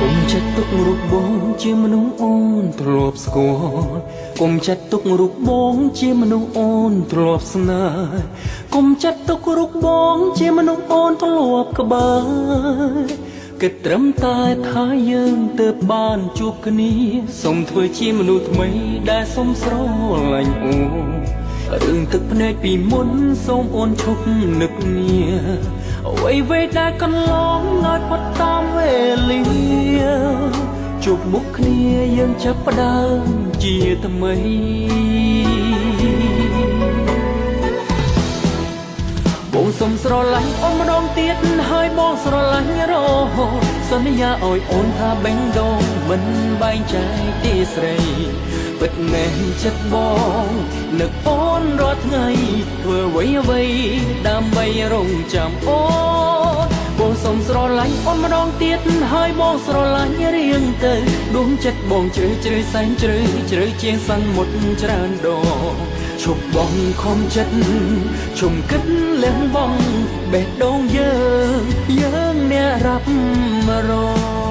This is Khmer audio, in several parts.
កុំចាត់ទុករូបបងជាមនុស្សអូនធ្លាប់ស្គាល់កុំចាត់ទុករូបបងជាមនុស្សអូនធ្លាប់ស្នេហ៍កុំចាត់ទុករូបបងជាមនុស្សអូនធ្លាប់ក្បែរគិតត្រឹមតែថាយើងទើបបានជួបគ្នាសូមធ្វើជាមនុស្សថ្មីដែលសុំស្រឡាញ់អូនរឿងទឹកភ្នែកពីមុនសូមអូនឈប់នឹកនាអ្វីៗដែលកន្លងឲ្យផុតតាមវេលាជួបមុខគ្នាយើងចាប់ផ្ដើមជាថ្មីបងសុំស្រឡាញ់អូនម្ដងទៀតហើយបងស្រឡាញ់រហូតសន្យាឲ្យអូនថាបេះដូងមិនបែងចែកទេស្រីពិតមែនចិត្តបងនឹកអូនរាល់ថ្ងៃធ្វើអ្វីៗដើម្បីរងចាំអូនបងសុំស្រឡាញ់អូនម្ដងទៀតហើយបងស្រឡាញ់រៀងទៅដួងចិត្តបងជ្រៅជ្រៅសែនជ្រៅជ្រៅជាងសន្មុតច្រើនដងឈប់បងខំចិត្តជុំគិតលះបង់បេះដូងយើងយើងអ្នករាប់រង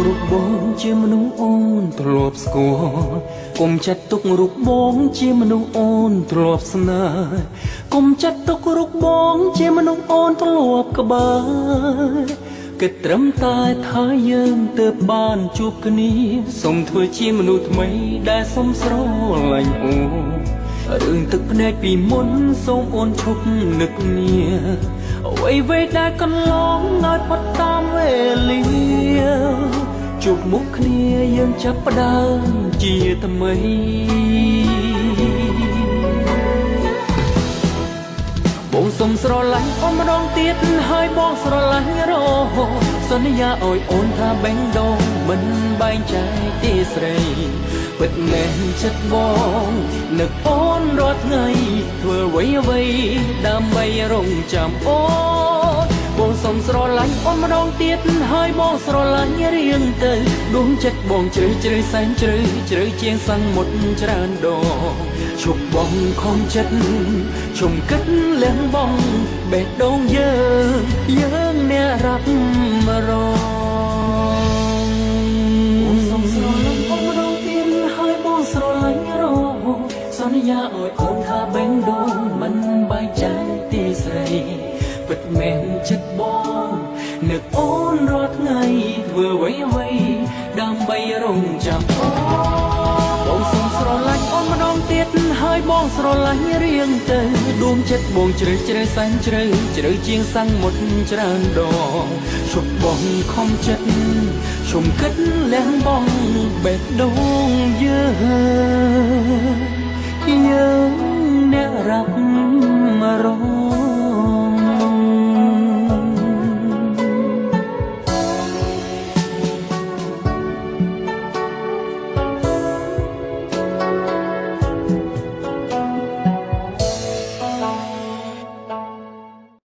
រូបបងជាមនុស្សអូនធ្លាប់ស្គាល់កុំចាត់ទុករូបបងជាមនុស្សអូនធ្លាប់ស្នេហ៍កុំចាត់ទុករូបបងជាមនុស្សអូនធ្លាប់ក្បែរគិតត្រឹមតែថាយើងទើបបានជួបគ្នាសូមធ្វើជាមនុស្សថ្មីដែលសុំស្រឡាញ់អូនរឿងទឹកភ្នែកពីមុនសូមអូនឈប់នឹកនាអ្វីៗដែលកន្លងឲ្យផុតតាមវេលាជួបមុខគ្នាយើងចាប់ផ្ដើមជាថ្មីបងសុំស្រឡាញ់អូនម្ដងទៀតហើយបងស្រឡាញ់រហូតសន្យាឲ្យអូនថាបេះដូងមិនបែងចែកទេស្រីពិតមែនចិត្តបងនឹកអូនរាល់ថ្ងៃធ្វើអ្វីៗដើម្បីរងចាំអូនបងសុំស្រឡាញ់អូនម្ដងទៀតហើយបងស្រឡាញ់រៀងទៅដួងចិត្តបងជ្រៅជ្រៅសែនជ្រៅជ្រៅជាងសន្មុតច្រើនដងឈប់បងខំចិត្តជុំគិតលះបង់បេះដូងយើងយើងអ្នករាប់រងបងសុំស្រឡាញ់អូនម្ដងទៀតហើយបងស្រឡាញ់រហូតសន្យាឲ្យអូនថាបេះដូងមិនបែកចែកទេស្រីពិតមែនចិត្តបងនឹកអូនរាល់ថ្ងៃធ្វើអ្វីៗដើម្បីរងចាំអូនបងសុំស្រឡាញ់អូនម្ដងទៀតហើយបងស្រឡាញ់រៀងទៅដួងចិត្តបងជ្រៅជ្រៅសែនជ្រៅជ្រៅជាងសន្មុតច្រើនដងឈប់បងខំចិត្តជុំគិតលះបង់បេះដូងយើងយើងអ្នករាប់រង